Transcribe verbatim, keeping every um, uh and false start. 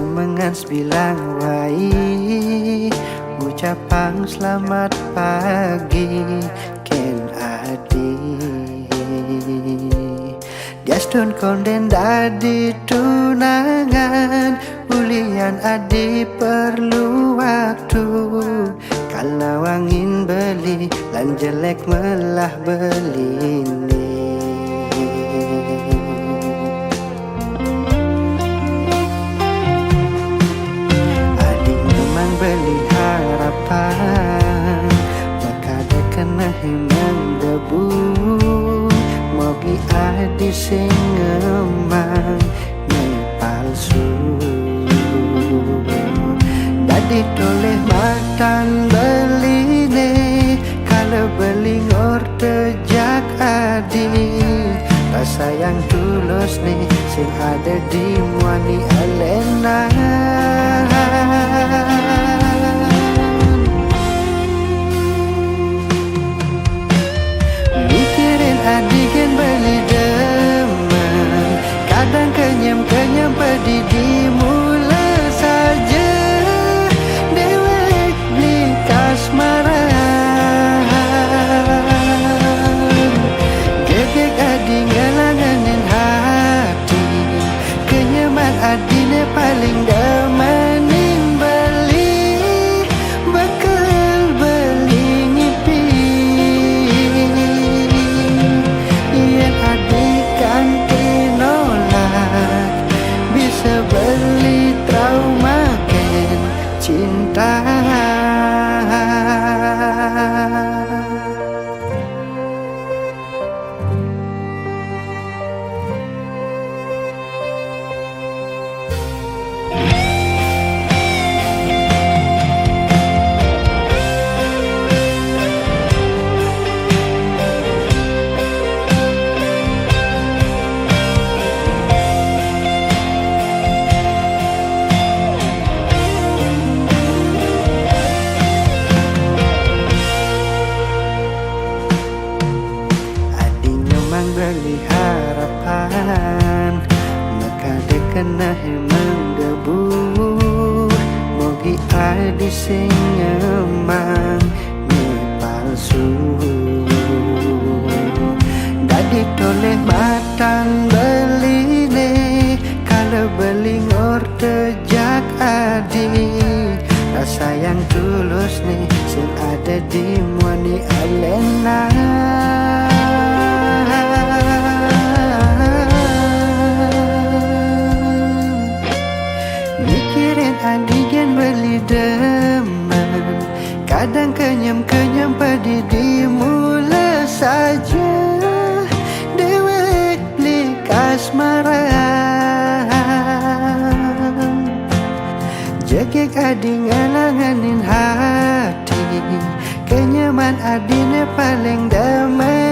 Mengan sebilang wai, ucapang selamat pagi ken adi. Diastun konden dadi tunangan, ulian adi perlu waktu. Kalau angin beli, lan jelek melah beli ni. Adi memang beli harapan, maka dia kena himang debu. Mogi adi sing ngemang ni palsu. Dadi toleh matan beli ne, kalau beli ngor tejak adi. Rasa yang tulus ni sing ada di muani alenan. Mikirin adi ken beli demen, kadang kenyem-kenyem pedih di mula saja. Dewek beli kasmaran, gegek adi ngelanganin hati. Kenyaman adine paling demenin beli, bekel beli ngipi. Yen adi kanti nolak, bisa beli trauma ken cinta. Adi nyemang beli harapan, maka dia kena himang debu. Mogi adi sing ngemang ni palsu. Dadi toleh matan beli ne, kalau beli ngor tejak adi. Rasa yang tulus ni sing ada di muani alenan. Mikirin adi ken beli demen, kadang kenyem-kenyem pedih di mula saja. Dewek beli kasmaran, jegeg adi ngelanganin hati. Kenyaman adine paling damai.